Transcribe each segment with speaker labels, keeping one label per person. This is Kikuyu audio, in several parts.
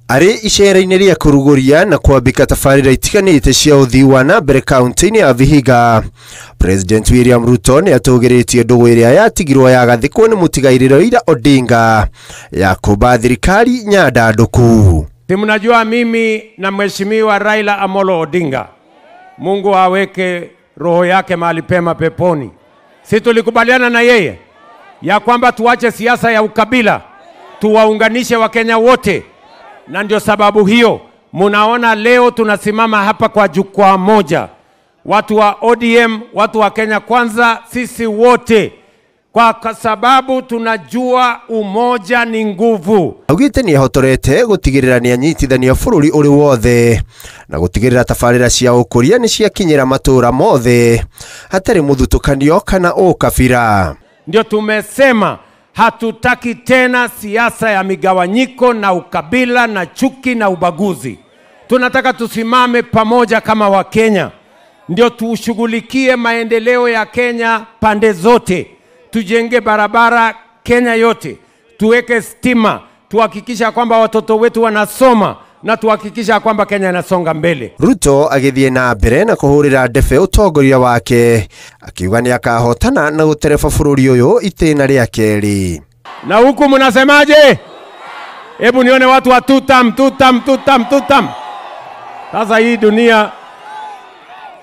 Speaker 1: Arĩ icera-inĩ rĩa kũrugũria na kwambĩka tabarĩra itiganĩte cia ũthii wa na mbere kaunti-inĩ ya Vihiga, President William Ruto nĩ atũgĩrĩtie ndũgũ ĩrĩa yatigirwo yagathĩkwo nĩ mũtigairĩ Raila Odinga ya kũmba thirikari nyandandũku.
Speaker 2: Si mnajua mimi na Mheshimiwa Raila Amolo Odinga, Mungu aweke roho yake mahali pema peponi. Si tulikubaliana na yeye ya kwamba tuache siasa ya ukabila, tuwaunganishe Wakenya wote, na ndio sababu hiyo munaona leo tunasimama hapa kwa jukwaa moja, watu wa ODM, watu wa Kenya Kwanza, sisi wote, kwa sababu tunajua umoja ni nguvu.
Speaker 1: Augite ni ahotorete gutigirira ni anyitithania bũrũri ũrĩ wothe na gutigirira tabarĩra cia ũkũria nĩ ciakinyĩra matũra mothe hatarĩ mũthutũkanio kana ũkabira.
Speaker 2: Ndio tumesema hatutaki tena siasa ya migawanyiko na ukabila na chuki na ubaguzi. Tunataka tusimame pamoja kama Wakenya, ndio tushughulikie maendeleo ya Kenya pande zote. Tujenge barabara Kenya yote, tuweke stima, tuhakikisha kwamba watoto wetu wanasoma na tuhakikisha kwamba Kenya inasonga mbele.
Speaker 1: Ruto agĩthiĩ na mbere na kũhũrĩra ndebe ũtongoria wake akiuga nĩ akahotana na gũtereba bũrũri ũyũ itĩna rĩa kerĩ.
Speaker 2: Na huku mnasemaje? Hebu nione watu wa tutam tutam tutam tutam. Sasa hii dunia,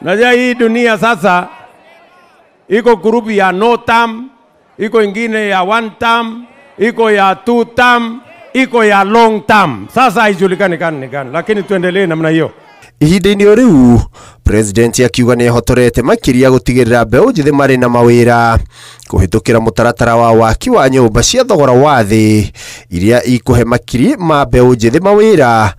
Speaker 2: najua hii dunia sasa iko grupu ya no term, iko ingine ya one term, iko ya two term, iko ya long term. Sasa haijulikani gani ni gani, lakini tuendelee namna hiyo.
Speaker 1: Ihinda-inĩ o rĩu President akiuga nĩ ehotorete makĩria gũtigĩrĩra mbeũ njĩthĩ marĩ na mawĩra kũhĩtũkĩra mũtaratara wa waki wa nyũmba cia thogora wa thĩ iria ikũhe makiri ma mbeũ njĩthĩ mawĩra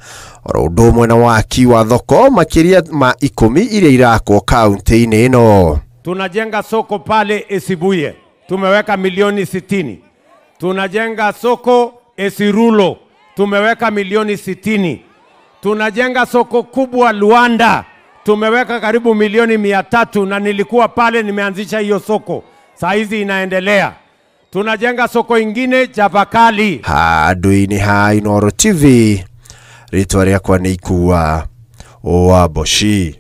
Speaker 1: oro ũndũ ũmwe na waki wa thoko makĩria ma 10 iria irakwo kaunti-inĩ ĩno.
Speaker 2: Tunajenga soko pale Esibuye, tumeweka milioni 60. Tunajenga soko Esirulo, tumeweka milioni 60. Tunajenga soko kubwa Luanda, tumeweka karibu milioni 300, na nilikuwa pale nimeanzisha hiyo soko, saa hizi inaendelea. Tunajenga soko ingine Chavakali.
Speaker 1: Handũ-inĩ ha Inooro TV, rĩtwa rĩakwa nĩ Ikua wa Boshi.